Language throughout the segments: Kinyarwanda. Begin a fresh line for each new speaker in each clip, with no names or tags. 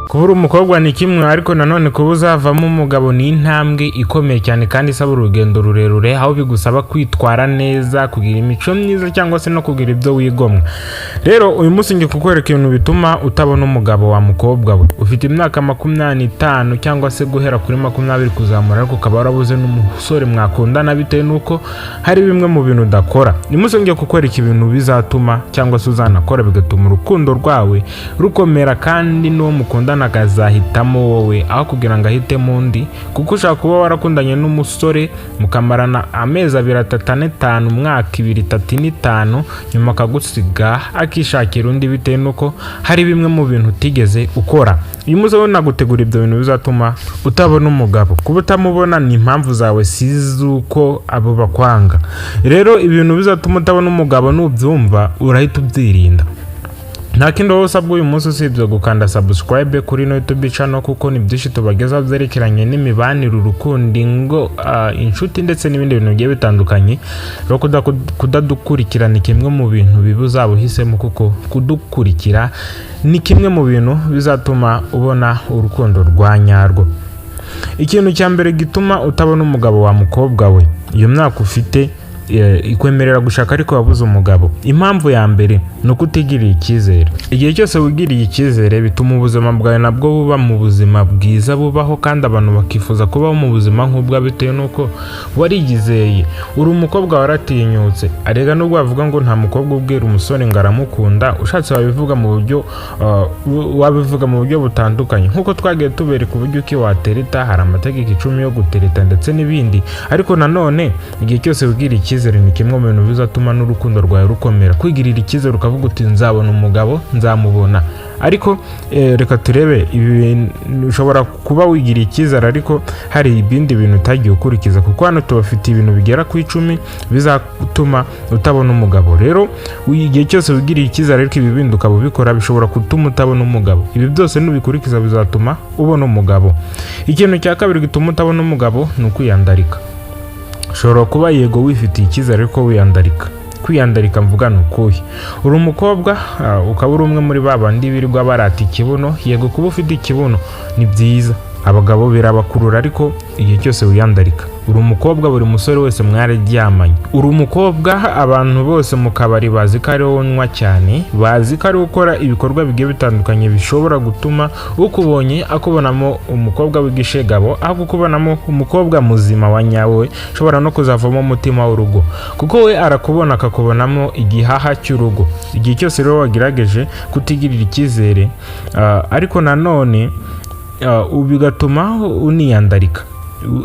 Kuba uri umukobwa ni kimwe, ariko nanone kuba uzavamo umugabo ni intambwe ikomeye cyane kandi isaba urugendo rurerure, aho bigusaba kwitwara neza, kugira imico myiza cyangwa se no kugira ibyo wigomwa. Rero uyu munsi ngiye kukwereka ibintu bituma utabona umugabo wa mukobwa we. Ufite imyaka 25 cyangwa se guhera kuri 20 kuzamura, ariko ukaba warabuze n'umusore mwakundana bitewe n'uko hari bimwe mu bintu udakora. Uyu munsi ngiye kukwereka ibintu bizatuma cyangwa se uzanakora bigatuma urukundo rwawe rukomera, kandi n'uwo mukundana akazahitamo wowe aho kugira ngo ahitemo undi. Kuko ushobora kuba warakundanye n'umusore mukamarana amezi 2, 3, 4, 5, umwaka, 2, 3, 4, 5, nyuma akagusiga akishakira undi bitewe n'uko hari bimwe mu bintu utigeze ukora. Uyu munsi wowe nagutegura ibyo bintu bizatuma utabona umugabo. Kuba utamubona ni impamvu zawe, si iz'uko abo bakwanga. Rero ibintu bizatuma utabona umugabo, nubyumva urahita ubyirinda. Nta kindi wowe usabwa uyu munsi usibye gukanda subscribe kuri ino YouTube channel, kuko ni byinshi tubagezaho byerekeranye n'imibanire, urukundo, ingo, inshuti ndetse n'ibindi bintu bigiye bitandukanye. Rero kudadukurikira ni kimwe mu bintu bibi uzaba uhisemo, kuko kudukurikira ni kimwe mu bintu bizatuma ubona urukundo rwa nyarwo. Ikintu cya mbere gituma utabona umugabo wa mukobwa we, iyo myaka ufite ikwemerera gushaka ariko wabuze umugabo, impamvu ya mbere ni uko utigiriye icyizere. Igihe cyose wigiriye icyizere bituma ubuzima bwawe nabwo buba mu buzima bwiza bubaho, kandi abantu bakifuza kubaho mu buzima nk'ubwa bitewe n'uko warigizeye. Uri umukobwa, waratinyutse. Arega nubwo bavuga ngo nta mukobwa ubwira umusore ngo aramukunda, ushatse wabivuga mu buryo butandukanye, nk'uko twagiye tubereka uburyo ki watereta, hari amategeko 10 yo gutereta ndetse n'ibindi. Ariko nanone igihe cyose wigiriye icyizere ni kimwe mu bintu bizatuma n'urukundo rwawe rukomera. Kwigirira icyizere ukavuga uti: "Nzabona umugabo, nzamubona." Ariko reka turebe ibi bintu. Ushobora kuba wigiriye icyizere ariko hari ibindi bintu utagiye ukurikiza, kuko hano tubafitiye ibintu bigera ku 10 bizatuma utabona umugabo. Rero igihe cyose wigiriye icyizere ariko ibi bindi ukaba ubikora, bishobora gutuma utabona umugabo. Ibi byose nubikurikiza bizatuma ubona umugabo. Ikintu cya kabiri gituma utabona umugabo ni ukwiyandarika. Ushobora kuba yego wifitiye icyizere ariko wiyandarika. Kwiyandarika mvuga ni ukuhe? Uri umukobwa, ukaba uri umwe muri ba bandi birirwa barata ikibuno. Yego, kuba ufite ikibuno ni byiza, abagabo birabakurura, ariko igihe cyose wiyandarika, uri umukobwa buri musore wese mwararyamanye, uri umukobwa abantu bose mu kabari bazi ko ari wowe unywa cyane, bazi ko ari ukora ibikorwa bigiye bitandukanye bishobora gutuma ukubonye akubonamo umukobwa w'igishegabo aho kukubonamo umukobwa muzima wa nyawe ushobora no kuzavamo umutima w'urugo, kuko we arakubona akakubonamo igihaha cy'urugo. Igihe cyose rero wagerageje kutigirira icyizere, ariko nanone bigatuma uniyandarika,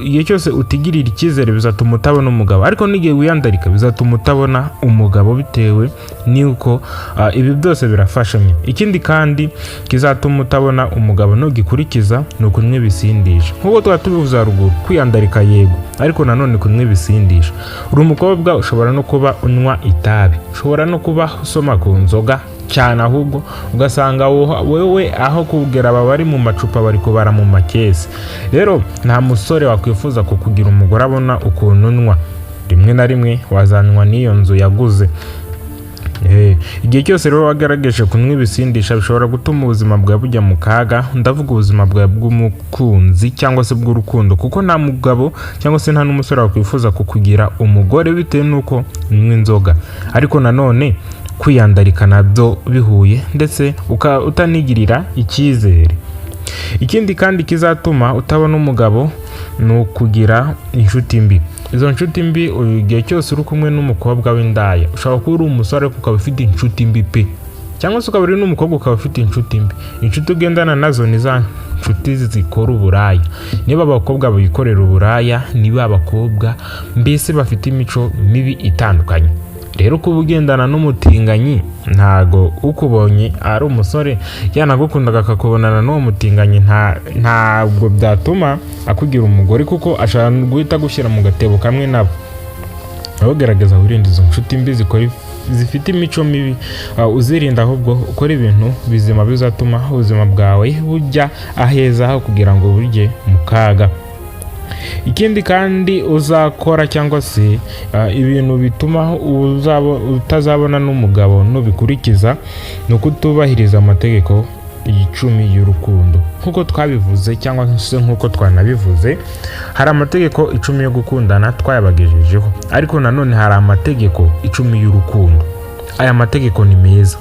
igihe cyose utigirira icyizere bizatuma utabona umugabo, ariko n'igihe wiyandarika bizatuma utabona umugabo, bitewe n'uko ibi byose birafashanya. Ikindi kandi kizatuma utabona umugabo nugikurikiza ni ukunywa ibisindisha. Nk'uko tuba tubivuze haruguru, kwiyandarika yego, ariko nanone kunywa ibisindisha. Uri umukobwa, ushobora no kuba unywa itabi, ushobora no kuba usoma ku nzoga cyane, ahubwo ugasanga wowe aho kubwira aba bari mu macupa bari kubara mu makesi. Rero nta musore wakwifuza kukugira umugore abona ukuntu unywa. Rimwe na rimwe wazanwa n'iyo nzu yaguze. Igihe cyose rero wagaragaje kunywa ibisindisha bishobora gutuma ubuzima bwawe bujya mu kaga. Ndavuga ubuzima bwawe bw'umukunzi cyangwa se bw'urukundo, kuko nta mugabo cyangwa se nta n'umusore wakwifuza kukugira umugore bitewe n'uko unywa inzoga. Ariko nanone kwiyandarika nabyo bihuye, ndetse utanigirira icyizere. Ikindi kandi kizatuma utabona umugabo ni ukugira inshuti mbi. Izo nshuti mbi, igihe cyose uri kumwe n'umukobwa w'indaya, ushobora kuba uri umusore ariko ukaba ufite inshuti mbi pe, cyangwa se ukaba uri n'umukobwa ukaba ufite inshuti mbi. Inshuti ugendana nazo ni za nshuti zikora uburaya. Niba abakobwa bikorera uburaya, niba abakobwa mbese bafite imico mibi itandukanye. Rero kuba ugendana n'umutinganyi, ntago ukubonye ari umusore yanagukundaga akakubonana n'uwo mutinganyi, ntabwo byatuma akugira umugore, kuko ashobora guhita agushyira mu gatebo kamwe nabo. Aho gerageza wirinde izo nshuti mbi zikora zifite imico mibi, uzirinda, ahubwo ukora ibintu bizima bizatuma ubuzima bwawe bujya aheza aho kugira ngo bujye mu kaga. Ikindi kandi uzakora cyangwa se ibintu bituma utazabona n'umugabo nubikurikiza ni ukutubahiriza amategeko. 10 y'urukundo. Nk'uko twabivuze cyangwa se nk'uko twanabivuze, hari amategeko 10 yo gukundana twayabagejejeho, ariko nanone hari amategeko 10 y'urukundo. Aya mategeko ni meza.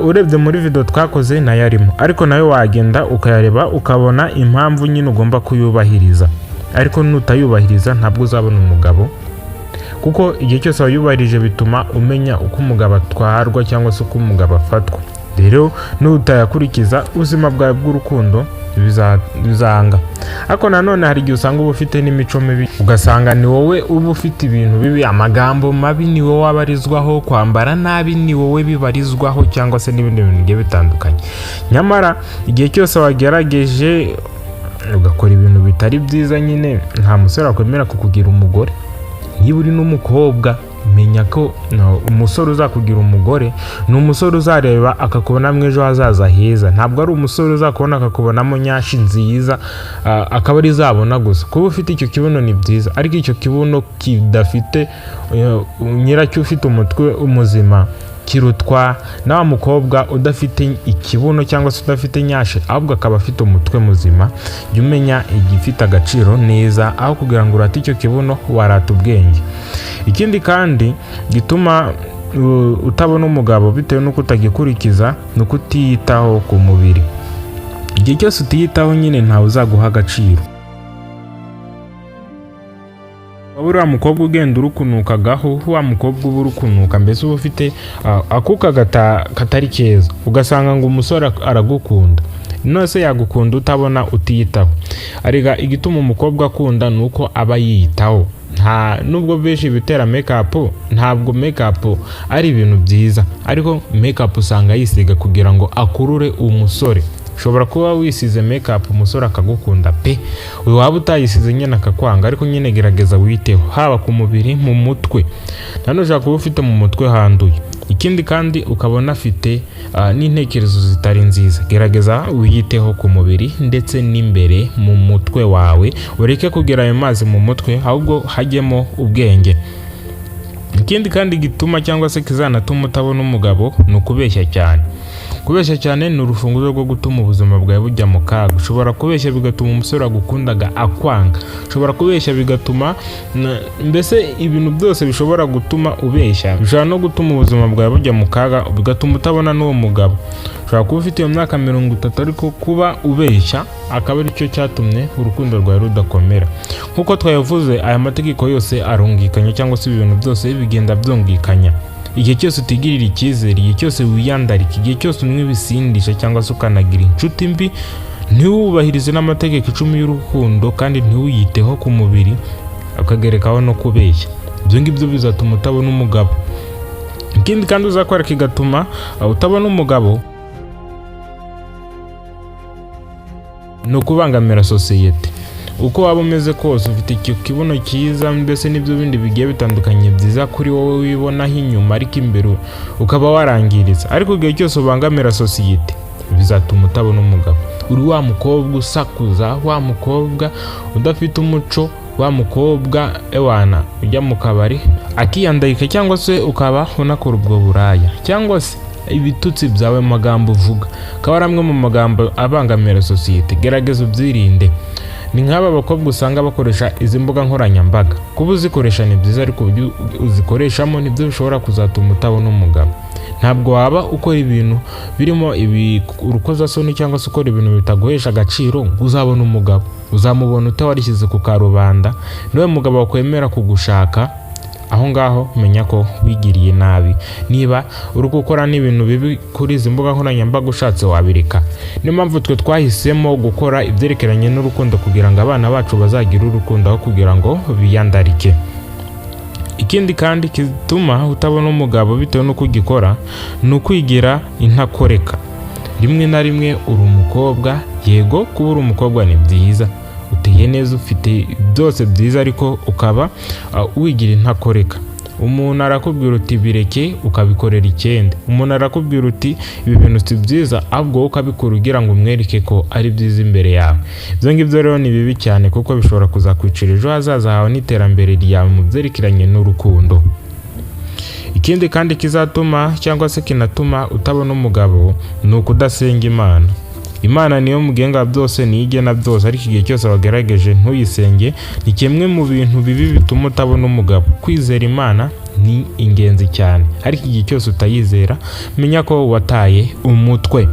Urebye muri video twakoze nayo arimo, ariko nayo wagenda ukayareba ukabona impamvu nyine ugomba kuyubahiriza. Ariko nutayubahiriza ntabwo uzabona umugabo, kuko igihe cyose wayubahirije bituma umenya uko umugabo atwarwa cyangwa se uko umugabo afatwa. Rero nutayakurikiza ubuzima bwawe bw'urukundo bizanga. Ariko nanone hari igihe usanga uba ufite n'imico mibi, ugasanga ni wowe uba ufite ibintu bibi, amagambo mabi ni wowe wabarizwaho, kwambara nabi ni wowe bibarizwaho, cyangwa se n'ibindi bintu bigiye bitandukanye. Nyamara igihe cyose wagerageje ugakora ibintu bitari byiza nyine, nta musore wakwemera kukugira umugore. Niba uri n'umukobwa, menya ko umusore uzakugira umugore ni umusore uzareba akakubonamo ejo hazaza heza. Ntabwo ari umusore uzakubona akakubonamo nyashi nziza, akaba ari zabona gusa. Kuba ufite icyo kibuno ni byiza, ariko icyo kibuno kidafite nyiracyo ufite umutwe muzima kirutwa na wa mukobwa udafite ikibuno cyangwa se udafite nyashi, ahubwo akaba afite umutwe muzima. Jya umenya igifite agaciro neza, aho kugira ngo urate icyo kibuno warata ubwenge. Ikindi kandi gituma utabona umugabo bitewe n'uko utagikurikiza ni uko utiyitaho ku mubiri. Igihe cyose utiyitaho nyine ntawe uzaguha agaciro. Waba uri wa mukobwa ugenda urukunukagaho, wa mukobwa uba urukunuka, mbese uba ufite akuka katari keza, ugasanga ngo umusore aragukunda. None se yagukunda utabona utiyitaho? Arega igituma umukobwa akunda ni uko aba yiyitaho. Nta nubwo benshi bitera make-up, ntabwo make-up ari ibintu byiza, ariko make-up usanga yisiga kugira ngo akurure umusore. Ushobora kuba wisize make-up umusore akagukunda pe, waba utayisize nyine akakwanga. Ariko nyine gerageza witeho, haba ku mubiri, mu mutwe. Nanone ushobora kuba ufite mu mutwe handuye, ikindi kandi ukabona afite n'intekerezo zitari nziza. Gerageza wiyiteho ku mubiri ndetse n'imbere mu mutwe wawe, ureke kugira ayo mazi mu mutwe, ahubwo hajyemo ubwenge. Ikindi kandi gituma cyangwa se kizanatuma utabona umugabo ni ukubeshya cyane. Kubeshya cyane ni urufunguzo rwo gutuma ubuzima bwawe bujya mu kaga. Ushobora kubeshya bigatuma umusore wagukundaga akwanga. Ushobora kubeshya bigatuma mbese ibintu byose bishobora gutuma ubeshya bishobora no gutuma ubuzima bwawe bujya mu kaga, bigatuma utabona n'uwo mugabo. Ushobora kuba ufite iyo myaka 30, ariko kuba ubeshya akaba aricyo cyatumye urukundo rwawe rudakomera. Nk'uko twabivuze, aya mategeko yose arungikanya, cyangwa se ibintu byose bigenda byungikanya. Igihe cyose utigirira icyizere, igihe cyose wiyandarika, igihe cyose unywa ibisindisha cyangwa se ukanagira inshuti mbi, ntiwubahirize n'amategeko 10 y'urukundo, kandi ntiwiyiteho ku mubiri, ukagerekaho no kubeshya, ibyo ngibyo bizatuma utabona umugabo. Ikindi kandi uzakora kigatuma utabona umugabo ni ukubangamira sosiyete. Uko waba umeze kose, ufite icyo kibuno cyiza, mbese n'ibyo bindi bigiye bitandukanye byiza kuri wowe wibonaho inyuma, ariko imbere ukaba warangiritse. Ariko igihe cyose ubangamira sosiyete bizatuma utabona umugabo. Uri wa mukobwa usakuza, wa mukobwa udafite umuco, wa mukobwa ewana ujya mu kabari akiyandayika, cyangwa se ukaba unakora ubwo buraya, cyangwa se ibitutsi byawe mu magambo uvuga akaba ari amwe mu magambo abangamira sosiyete, gerageza ubyirinde. Ni nk'aba bakobwa usanga bakoresha izi mbuga nkoranyambaga. Kuba uzikoresha ni byiza, ariko uburyo uzikoreshamo nibyo bishobora kuzatuma utabona umugabo. Ntabwo waba ukora ibintu birimo urukozasoni cyangwa se ukora ibintu bitaguhesha agaciro ngo uzabone umugabo. Uzamubona ute warishyize ku karubanda? Niwe mugabo wakwemera kugushaka? Aho ngaho menya ko wigiriye nabi. Niba uri gukora n'ibintu bibi kuri izi mbuga nkoranyambaga, ushatse wabireka. Niyo mpamvu twe twahisemo gukora ibyerekeranye n'urukundo, kugira ngo abana bacu bazagire urukundo aho kugira ngo biyandarike. Ikindi kandi gituma utabona umugabo bitewe n'uko ugikora ni ukwigira intakoreka. Rimwe na rimwe uri umukobwa, yego kuba uri umukobwa ni byiza, uteye neza, ufite byose byiza, ariko ukaba wigira intakoreka. Umuntu arakubwira uti bireke, ukabikorera icyenda. Umuntu arakubwira uti ibi bintu si byiza, ahubwo wowe ukabikora ugira ngo umwereke ko ari byiza imbere yawe. Ibyo ngibyo rero ni bibi cyane, kuko bishobora kuzakwicira ejo hazaza hawe n'iterambere ryawe mu byerekeranye n'urukundo. Ikindi kandi gituma utabona umugabo bitewe n'uko ugikora ni Ikindi kandi kizatuma cyangwa se kinatuma utabona umugabo ni ukudasenga Imana. Imana niyo mugenga wa byose, niyo igena byose, ariko igihe cyose wagerageje ntuyisenge ni kimwe mu bintu bibi bituma utabona umugabo. Kwizera Imana ni ingenzi cyane, ariko igihe cyose utayizera, menya ko wataye umutwe.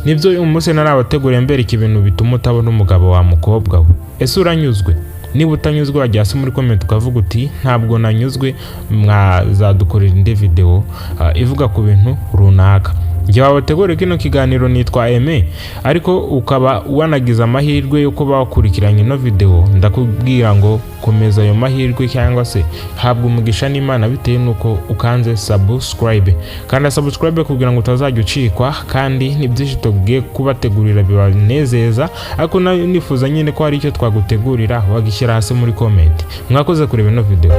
Nibyo uyu munsi narabateguriye mbereka ibintu bituma utabona umugabo wa mukobwa we. Ese uranyuzwe? Niba utanyuzwe, wajya hasi muri comment ukavuga uti: "Ntabwo nanyuzwe, mwazadukorera indi video ivuga ku bintu runaka." Njye wabateguriye kino kiganiro nitwa Aime, ariko ukaba wanagize amahirwe yo kuba wakurikiranye ino video, ndakubwira ngo komeza ayo mahirwe cyangwa se habwa umugisha n'Imana bitewe n'uko ukanze subscribe. Kanda subscribe kugira ngo utazajya ucikwa, kandi ni byinshi tugiye kubategurira bibanezeza. Ariko nayo nifuza nyine ko hari icyo twagutegurira, wagishyira hasi muri comment. Mwakoze kureba ino video.